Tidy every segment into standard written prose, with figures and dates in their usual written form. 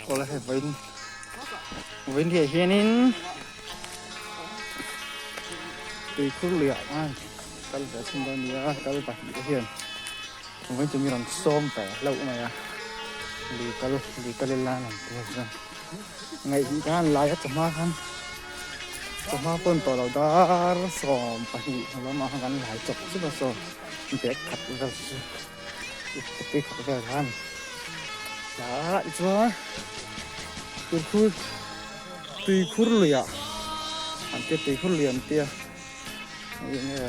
Awle hei vawiin vawiin hi ah hianin tuikhur lui ah khan kal ve chhun dawn a ni a kal pahnih te hian vawiin chu mi rawn sawm ve hlauh mai a lui kal lui kal ila an ti a chuan ngaihhnih khan lai a chawhma khan chawhma pawn tawh lo dar 12 lamah khan kan lai chawp chawp a saw bag khat vel chu. Tui khat vel khan ah tichuan tuikhur tuikhur luiah an tia tuikhur lui an tia hei eng nge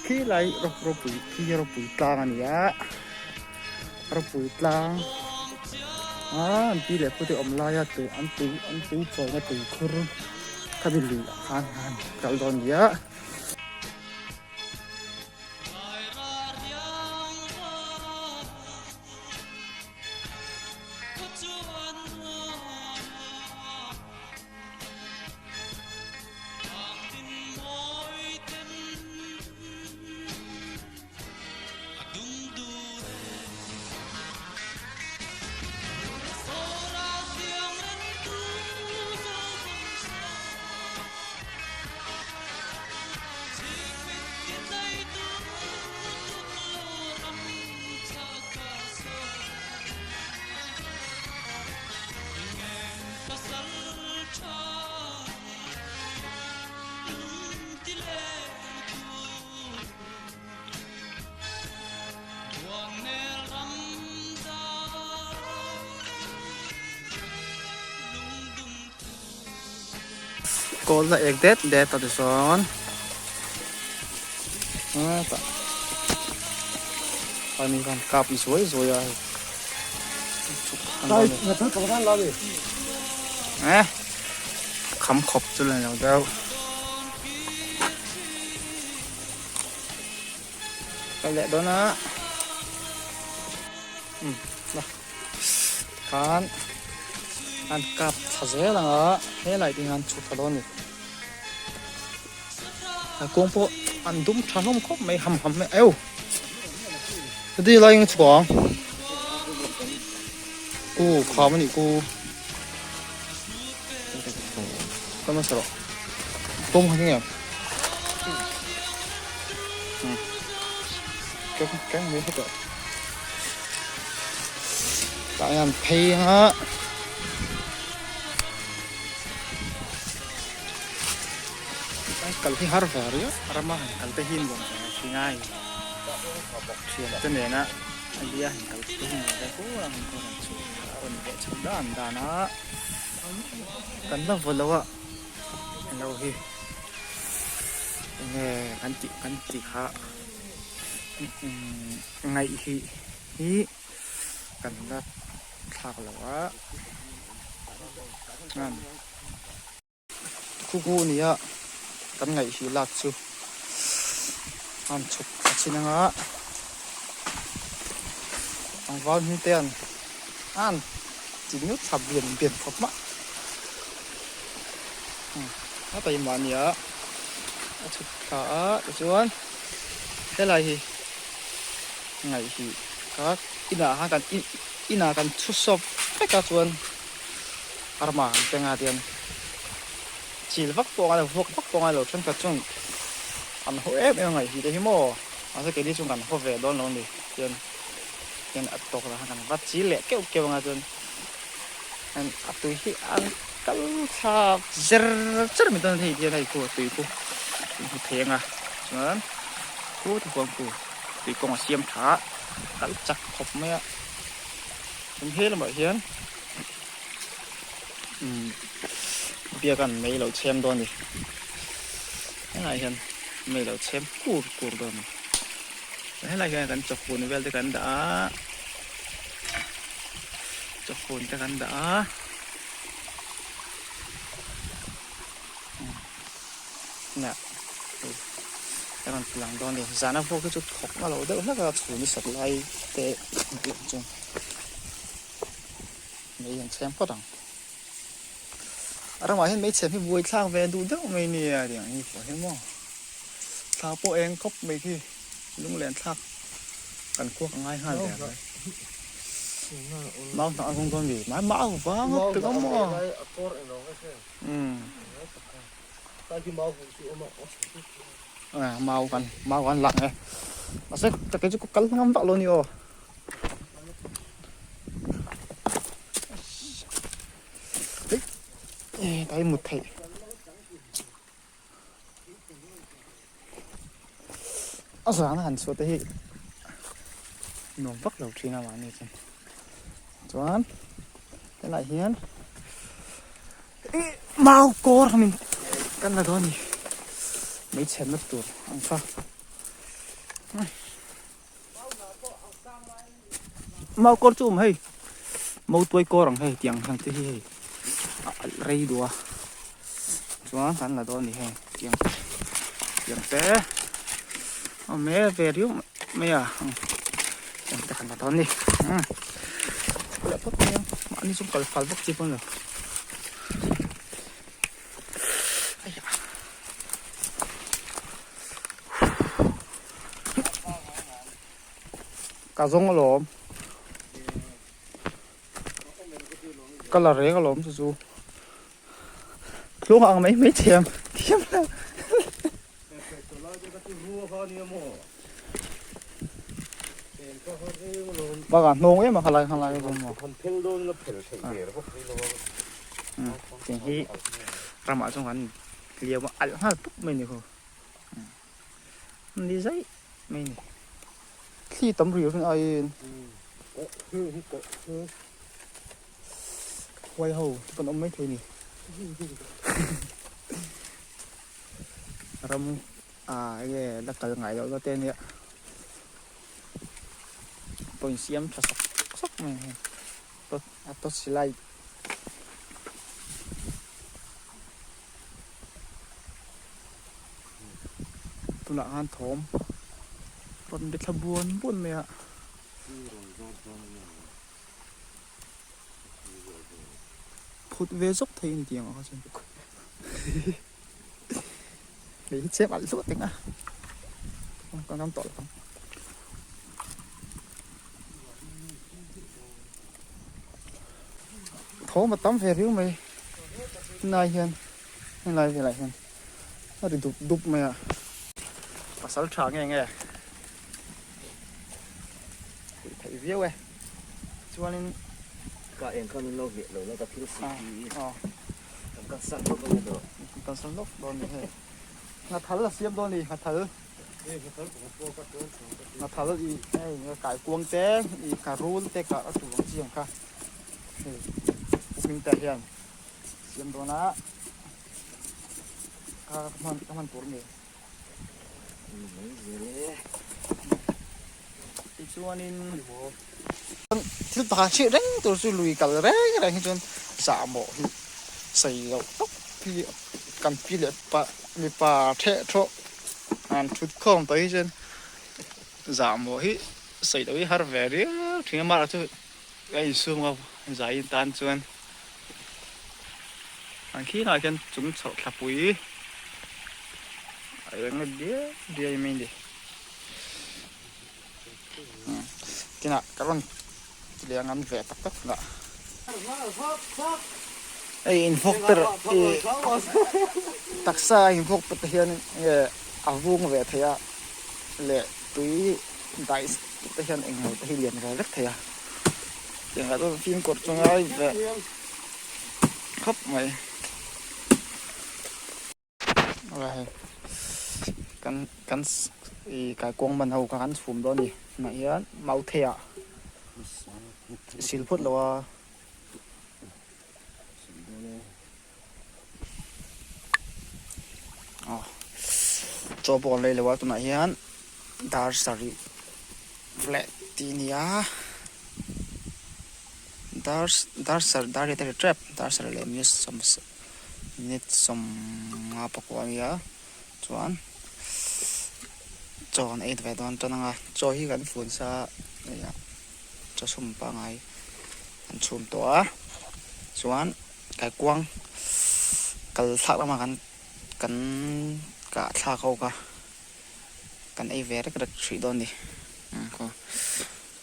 khi lai ropui khi ropui tlang a ni a ropui tlang ah an pi leh pu te awm laia tui an tui an tui chawina tuikhur khami luiah khan kal dawn a ni a. Kawl la ek det det a tichuan hetah ani khan kap zuai zuai a hei eh kham khawp chu la ni lo deuh kal leh dawn a umm la khan an kap thla zel ang a helai te hian chhuk thla dawn a ni a kawng pawh an dum tha hlawm khawp mai ham ham mai eu heti lai eng chhuah ang ku kham a nih ku ka hmasa rawh kawng kha enge keng mai hetah tah hian phei anga kal hi har ve riau rama han kal te hi nuam ve thin a thian te nena a lia han kal te hi nuam ve fur ang kawng han chhuah a rawn veh chho dan dan a kan la vaw lo a englo hi enge kan tih kan tih kha ngaih hi hi kan la thlak lo a Khu khu a ni a kan ngaih hi lak chu an chhuk a chin anga tlangval hming te an an ti ngut thlap bian bian khawp mah a taima a ni a a chhuk thla a tichuan helai hi ngaih hi kha inah khan kan inah kan chhu sawp vek a chuan. Arma ang te nga tiang chil vak pawh a ngailo vuak vak pawh a ngailo thenkhat chuan an haw em em a ngaih hi te hi maw mahse keini chuan kan haw ve dawn lo a ni tian tian a tawk lah khan kan va chil leh keuh keuh anga chuan a tui hi an kal thlak zer zer mai dawn a ni hei tian hei khu tui khu in hmu thei anga chuan khu te huang khu tui kawng a siam tha a kal chak khawp mai a chuan he lamah hian. Umm biak an mei lo chhem dawn a ni helaiah hian mei lo chhem kur kur dawn a ni helaiah hian kan chawfun vel te kan dah a chawfun te kan dah a nia hei a rawn ti lang dawn a ni zana vuak hi chu thawk na lo deuh hlek a chhun i sat lai te chuan. Mei an chhem phawt ang. A ramah hian mei chhem hi buai thlak ve duh deuh mai nia tiang hi pawh hi maw. Thla pawh eng khawp mai khi lunglen thlak kan kuak a ngai nghal der mai. Mau hnah a zawng dawn mi? Mai mau vang a ti ngam maw? Mau kan mau kan lang e. Mahse ka kei chu ka kal ngam vak lo ni aw. Hei tai mut theih. A zana han chhuah te hi nuam vak lo thin a mahni chuan chuan helaiah hian ih mau kawr min kan la dawn a ni hmeichhe na tur ang kha mau kawr chu a awm hei mautuai kawr ang hei tiang ang te hi hei a alh rei duh a chuan kan la dawn a ni hei tiang tiang te a awm e ve riau mai a tiang te kan la dawn a ni umm leh phawt mai ang mahni chu kal fal vak chi pawh a ni lo. Ka zawng alawm ka la reng alawm chu chu tluang ang mai mai thiam thiam lo bakah hnawng em a khalai khalai tiang hi ramah chuan kan liam a alh nghal pup mai a ni khaw ni zaih mai a ni thli tam riau hian aiin huai ho te pawh an awm maithei a ni ram ah enge la kal ngai loh na te ania pawh insiam tha sawk sawk mai a ni a torch light. Tunah khan thawm rawn be thla buan buan mai a. Phut ve zawk thei a ni tih ang ah kha chuan hei hi chep alh hluah teng a ka ngam tawh lo ang. Thawm a tam ve riau mai helai hian helai velah hian a ri dup dup mai a pasal tha nge nge theih theih viau e chuanin ka eng khan in lo veh lo la ka thil si hi kan kalsan lawk a ni tawh kan kalsan lawk dawn a ni hei nghathal a siam dawn a ni nghathal. Nghathal ih hei kai kuang te ih ka rul te kah a tur ang chi ang kha hei hming te hian siam dawn a ka hman ka hman tur a ni tichuanin thil pakhat hriat reng tur chu lui kal reng reng hi chuan zahmawh hi sei loh tawp hi kan pi leh pa mipa theh thawh. An thut khawm tawh hi chuan zahmawh hi sawi loh hi har ve riau thin a mahla chu a insum a zai tan chuan an khilaiah khian chung chhoh thlapui a eng nge diai diai mai a ni tinah ka rawn ti leh ang an ve tak tak hunah hei invawk ber ih taksa a invawk ber te hian nge a vung ve thei a leh tui dai te hian englo te hi lian ve vek thei a tiangah chuan fimkhur chu ngai ve khawp mai. Kan kan ih kaikuang man ho kha kan chhum dawn a ni tunah hian mauthei ah sil phawt lo a aw chaw pawh kan lei lo a tunah hian dar sarih leh tih a ni a dar dar sarih dar riat a ri tep dar sarih leh minute sawm. Minute sawmnga pakua a nia chuan chaw kan ei ve dawn tan ang a chaw hi kan fun sa a chaw chhum pangngai kan chhum tawh a chuan kaikuang kal thlak lamah kan kan kah thlak ho kha kan ei ve rek rek hrih dawn a ni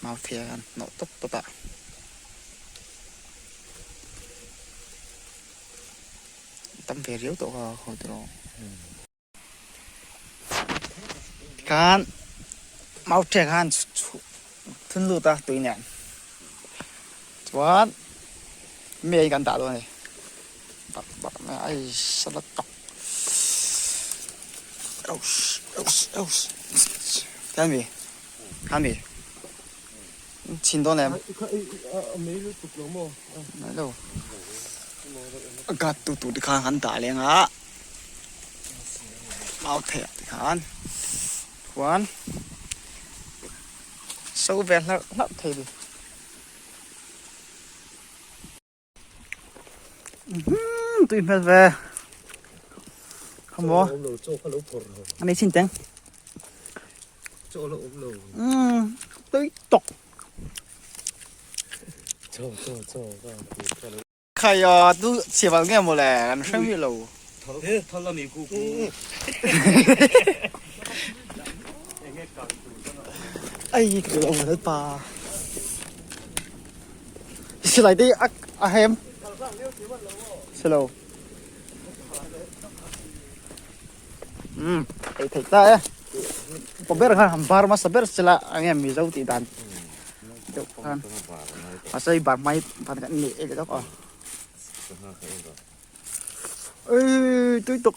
mau thei a kan hnawh tawp tawp a. tam ve riau tawh kha khaw tiraw. Tikhan mau ṭhek khan thun lut a tui nen chuan mi ei kan dah dawn a ni bak bak mai a ai sala tak khan mi khan mi chhin dawn em mai lo a gat tu tur te khan an dah leng a mau theih ah te khan chuan so ve hlarh hlarh thei a ni. Tui hmel ve không anh ấy xin tiếng tui tục khai tu chhe vào nghe một lẻ làm sao như lâu ai cái ông này pa Silai te a hem. Silo. Um, ei thei ta e. Pa ber khan han bar hmasa ber sila enge Mizo tih dan deuh khan. Mahse bar mai ban kan ni e leh a. Ui tui tuk.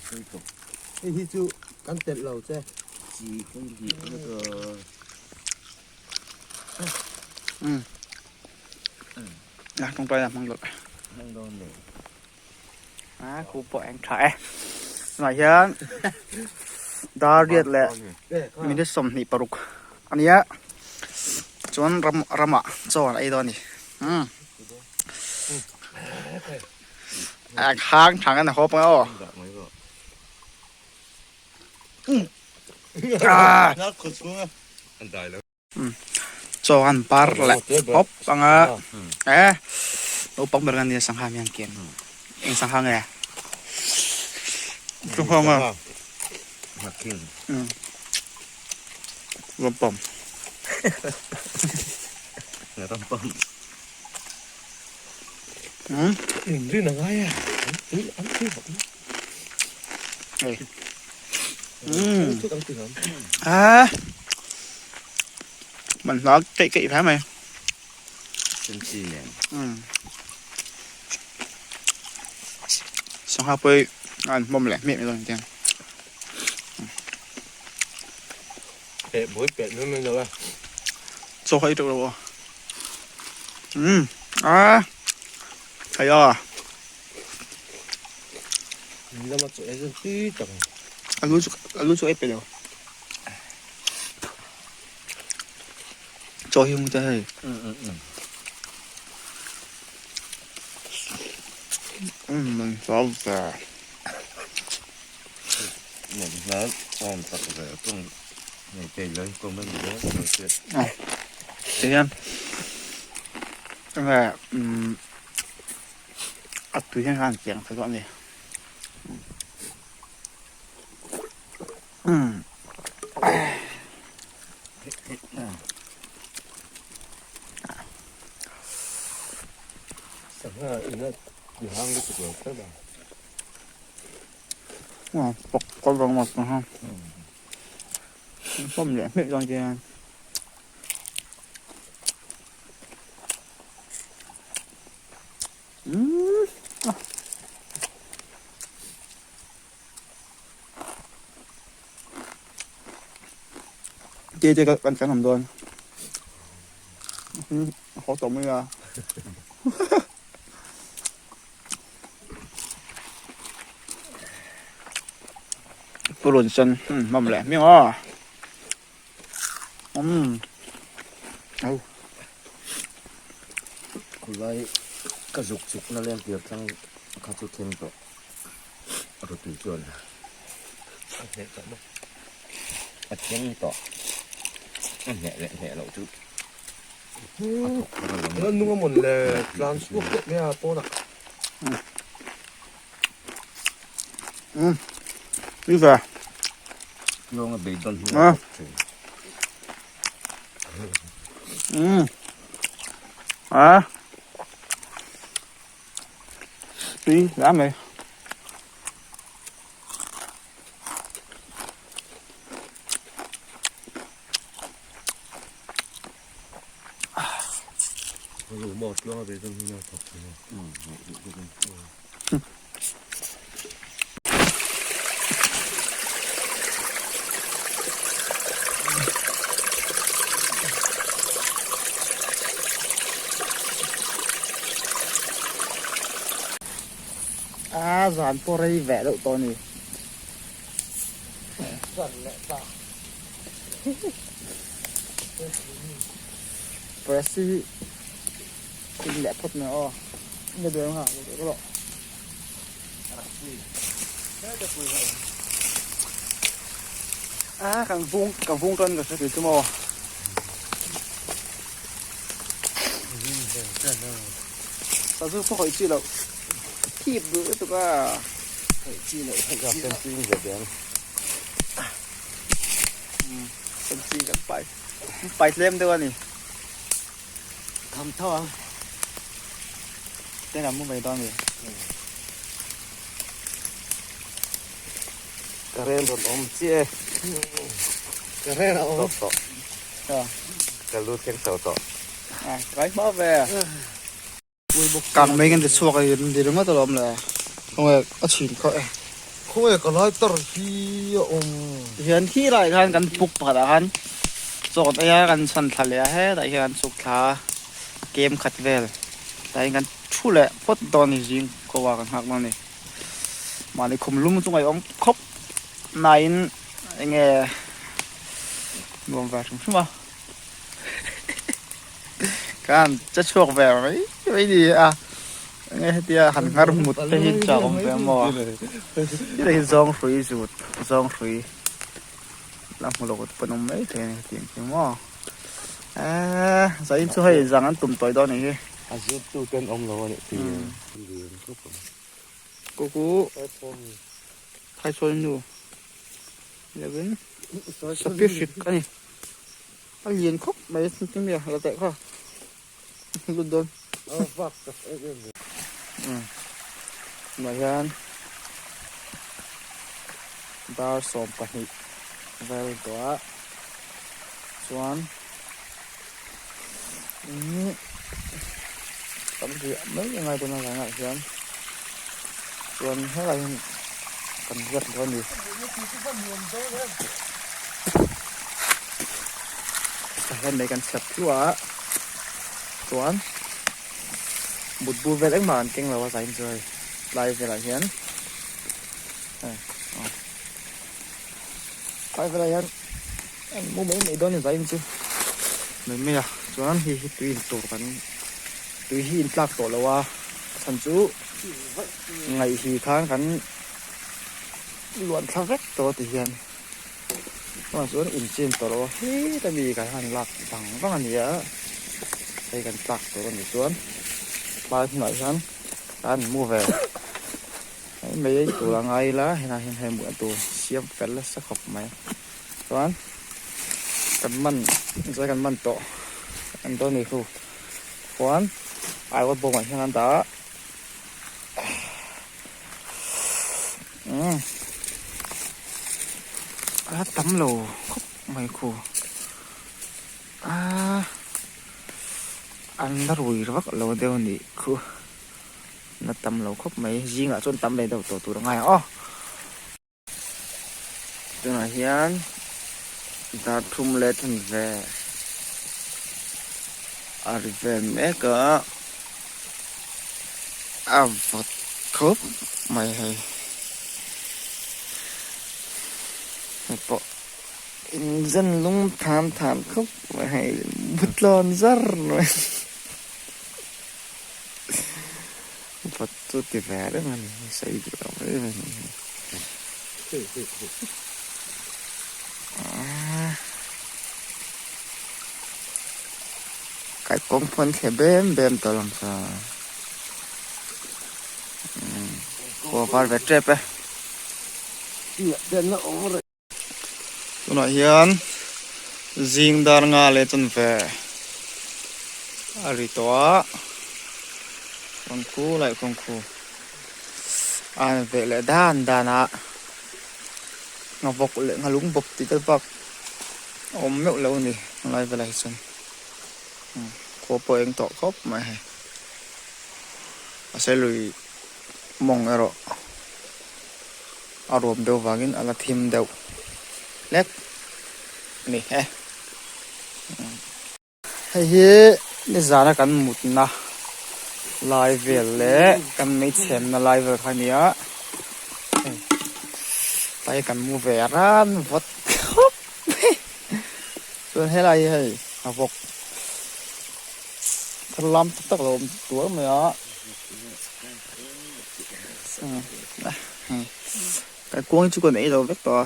Tui tuk. Hei hi chu kan telh lo che. Chi kawng hnih na ka. À trong tay là mang được à khu bộ anh thải này hian dar riat leh minute 26 ania chuan ram ramah chaw an ei dawn a ni umm a hang thang an haw pang aw Chaw an par leh pawp ang a, e naupang ber ania sangha mi an ken eng sangha nge sangha nge rampam À, mình nó kỹ kỹ phải mày. Xong học bơi ăn mồm lẻ miệng rồi tiền. Bối bẹt nữa mình rồi. Cho hơi được rồi. Ừ. À. Thấy à. A lu chu ei pe lo. Chaw hi hung te hei. Umm sao ve. Ti hian enge umm a tui hian khan chiang tha zawk a ni. Bawk ka vang mat ha bawm leh hmeh dawn chian. Tê tê kan kan awm dawn haw tawh mai a. Purun sen hmawm leh hmiang aw. Umm. Au. Khulai ka zuk chuk na leng tir tlang kha chu thleng tawh rawtui chuan a hneh tawh maw a thleng tawh a hneh leh hneh loh chu a thawk thar alawm a nung a mawn le tlan chhuak tawh mai a pawnah Umm ni ve Lawng a beidawn hi a thawk thin. Umm a tui hle mai. A zan pawh rei ve deuh tawh a ni. Press hi in leh phawt mai aw nge duai ang a rawh a kan vung ka vung tan ka hre thei chu maw sazu pawh khawih chi loh thip duh lutuk a khawih chi loh khawih chi loh Senchi kan pai pai tlem deuh a ni Tham tho ang. Ten an mu mai dawn a ni. Ka ren rawn awm chiah e. Ka ren a awm. Tawh tawh. Ka lu thleng chho tawh. A kai hma ve. Kang mai kan ti chhuak a ni ringawt alawm le. Khawnge a chhin kha e. Khawnge ka lai tar hi a awm. Tihian khi lai khan kan puk pakhat ah khan chawt aia kan chhan thla leh a hetah hian kan chhuk thla a kem khat vel tlai in kan thu leh phawt dawn a ni zing ko ah kan nghak dawn a ni. Mahni khum lum chu ngaihawm khawp nain enge nuam ve hrim hrim a. Khan che chhuak ve mai mai ni a enge hetia han nghar mut te hi chak awm ve maw heta hi zawng hrui zut zawng hrui la hmu lo te pawh an awm mai thei a ni hetiang hi maw eee zain chu hei zang an tum tawi dawn a nih hi. A zut tu te an awm lo a nih tih Kuku Thaisawl nu ni lovin sapi hrik a ni. A lian khawp mai a ni a la teh kha lut dawn tunah hian dar 12 vel tawh a chuan ihh tam riah mai a ngai dawn a zan ah hian chuan helai hian kan riak dawn a ni. Tah hian mei kan chhep hluah a chuan mutbu vel engmah an keng lo a zain chu hei tlai velah hian tlai velah hian an mu mai mai dawn a ni zain chu mai mai a chuan hei hi tui in tur kan tui hi in tlak tawh lo a a chhan chu ngaihhi khan kan luan thla vek tawh a ti hian. Chungah chuan inchin tawh lo a heta mi kan han lak vang vang a ni a hei kan tlak tur a nih chuan tlai hunah hian kan mu ve mai mai a tur a ngai ila helaiah hian hei mutna tur siam fel nasa khawp mai chuan kan man zai kan man tawh an dawn a ni khu chuan aiawt bawmah hian an dah a. A tam lo khawp mai khu a an la rui vak lo deuh a nih khu la tam lo khawp mai zingah chuan tam ve deuh tawh tur a ngai ang aw. Tunah hian dar thum leh then ve a ri vel mek a a vawt khawp mai hei hei pawh inzen lung than than khawp mai hei mutlawn zar mai vawt chu ti ve reng a ni sawi duh lo mai mai a ni hei. Kai kawng pawh an thle bem bem tawh lang sa khua var ve tep e. Tunah hian zing dar nga leh chuan ve a ri tawh a kawng khu leh kawng khu a ve leh dan dan a nghavawk leh nghalung bawk tih te bak a awm meuh lo a ni helai velah hi chuan. Khua pawh a eng tawh khawp mai hei. A serlui mawng erawh a ruam deuh vangin a la thim deuh hlek a ni e. Hei hi nizana kan mutna lai vel leh kan meichhemna lai vel kha a ni a hei tlai kan mu ve ran vawt khawp mai chuan helai hi hei a vawk thar lam tak tak a lo awm tuar mai a kaikuang hi chu kan ei lo vek tawh a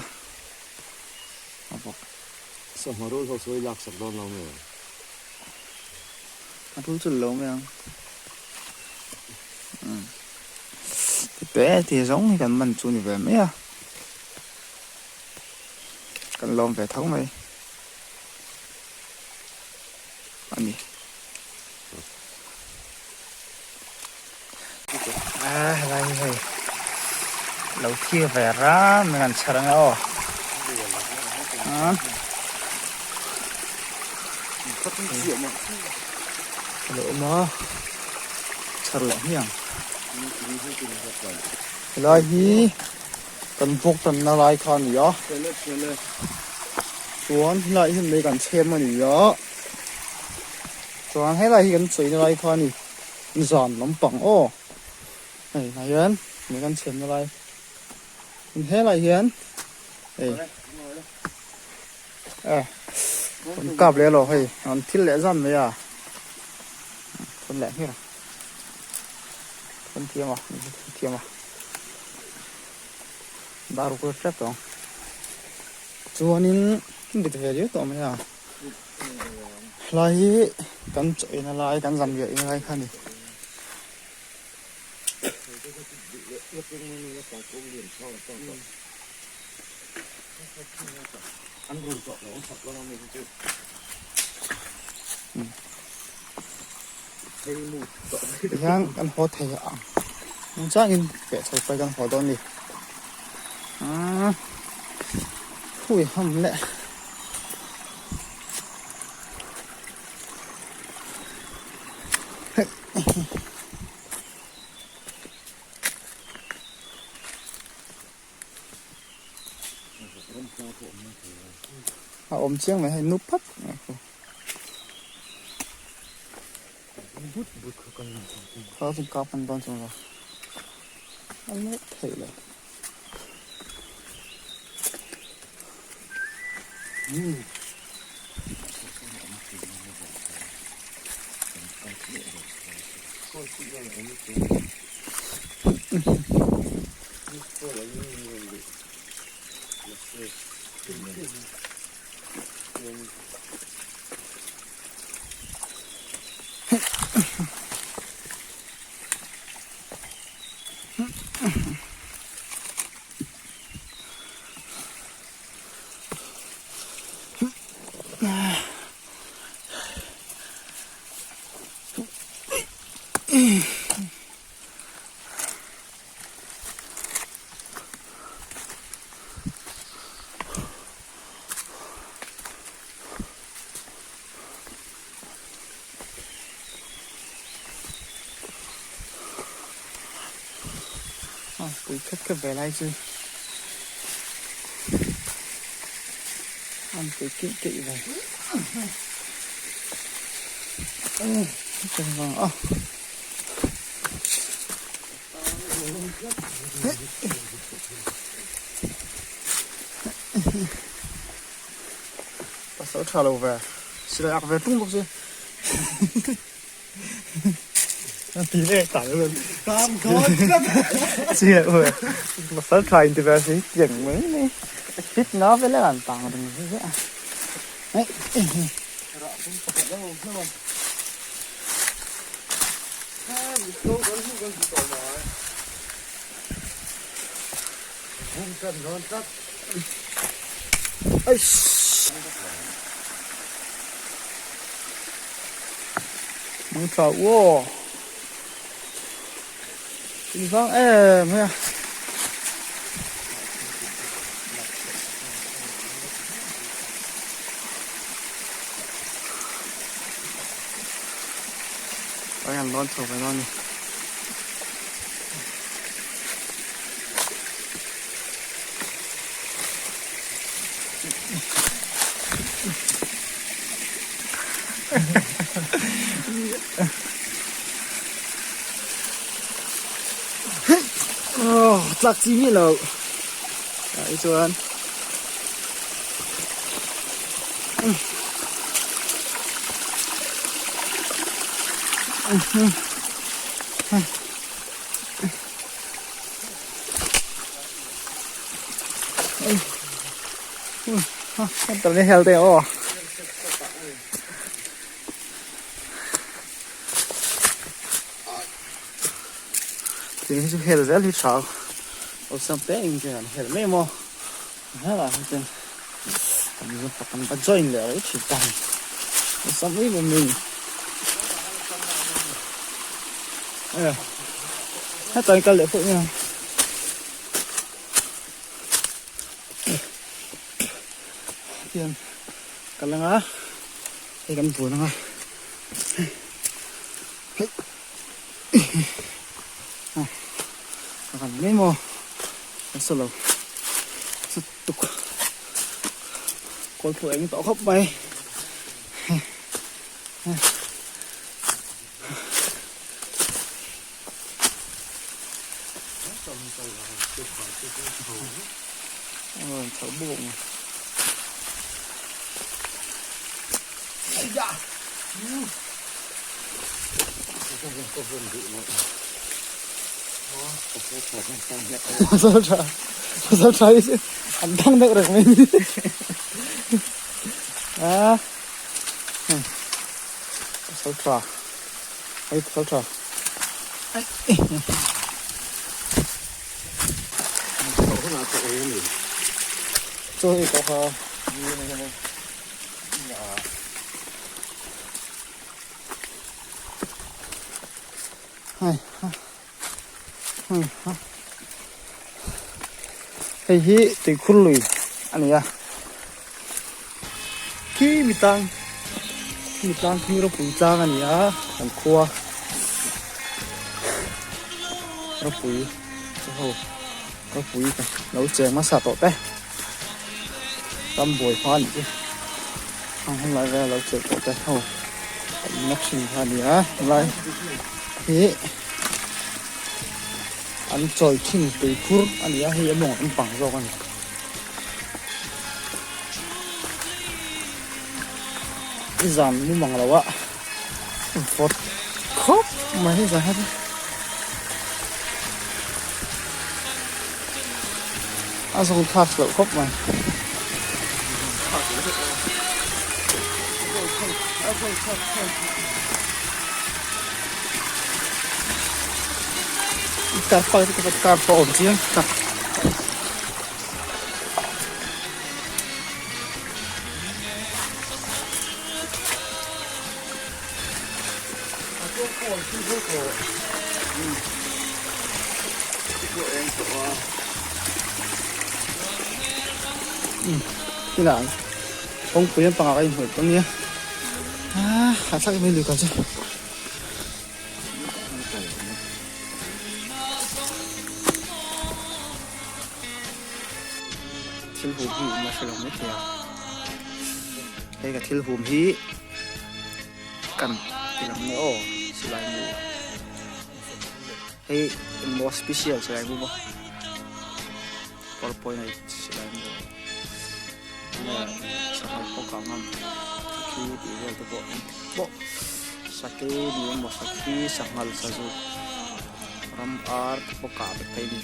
a vawk. Sangha rul ho sawi lak sak dawn lo nge? A rul chu lo mai ang. Ti te zawng hi kan man chu ni ve mai a. Kan lawm ve tho mai. A ni. A helai hi hei lo thir ve ram in an chhar ang e aw a lo awm a chhar leh hmiang helai hi kan vawk tanna lai kha a ni a chuan helai hian mei kan chhem a ni a chuan helai hi kan chawina lai kha a ni. Zan lampang aw hei ah hian mi kan chhiatna lai helai hian hei eh an kap leh lo hei an thil leh zan mai a thun leh hmir thun thiam a thun thiam a dar ruk hrep tawh ang chuanin bit ve riau tawh mai a. Helai hi kan chaw eina lai kan zanriah eina lai kha a ni. Tihian kan haw thei ang changin peh chho pawh kan haw dawn a ni. Hui ham leh. A awm chiang mai hei nu phat mai khu kha chu kap an dawn chuang lo a let theih lo. A pui khat khat ve lai chu an pui kih kih ve chuvang a pasal tha lo ve silai ak ve tung bawk si. Pasal tha in ti ve si tiang mai mai hit na vel an tang ring zia Mang tha uaw in vang em mai a. Pai an lawn chho ve dawn a ni. Tlak chi miah lo ah hi chuan Thing hi chu hel zel hi tha awlsam te eng chen an hel mai maw helai ah hian kan va kan va join leh rei thin ta hei awlsam em em mai a ni hetah hian kal leh pawh nia. Hian kal anga hei kan vun anga hei a kan mai maw a sa lo sa tuk kawl pawh eng tawh khawp mai. Pasal tha hi chu an dang deuh reng mai ni a pasal tha hei pasal tha. Chaw ei tawh kha. Hei hi tuikhur lui a ni a khi mi tlang khi mi tlang khi ropui tlang a ni a kan khua ropui chu ho ropui lo cheng hmasa tawh te ram buai hma a nih chu heng hun lai vela lo cheng tawh te ho awmna thin kha a ni a helai hi an chawi thin tuikhur a ni a hei a mawng an pang zawk a ni. I zan mu mang lo a vawt khawp mai hi zan hi chu a zawng thlak loh khawp mai. Car park te car pawh a awm chiang tak. Tinah kawngpui lampangah ka inhmuh dawn nia ah hahthlak em em lui kal chu. Thil hum hi in la hre lo maithei a hei ka thil hum hi kan ti lang nge aw silai mu hei engmaw special silai mu maw pawrpawina silai mu nge sanghal pawh kah ngam sakhi tih vel te pawh pawh sakei ni emaw sakhi sanghal sazu ram ar te pawh kah vek thei a ni.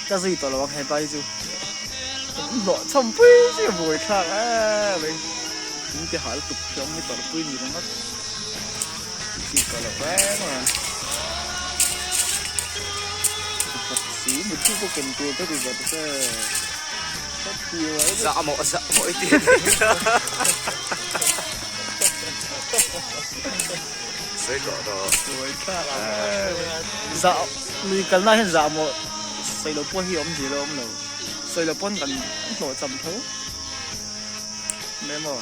Ka zui tawh lo ang hepa hi chu hlawh chhawm pui chi a buai thlak em mai. Thing te hal tuk hriam hi tawrhpui ni ringawt tih tawh loh reng a. Bawk si muttu pawh ken tur te ti ve ta che. Zah mawh zah mawh i ti. Sawi tawh rawh. Zah lui kalna hian zah mawh sawi loh pawh hi a awm zir a awm lo. Sawi loh pawn kan hlawh cham tho. Memo.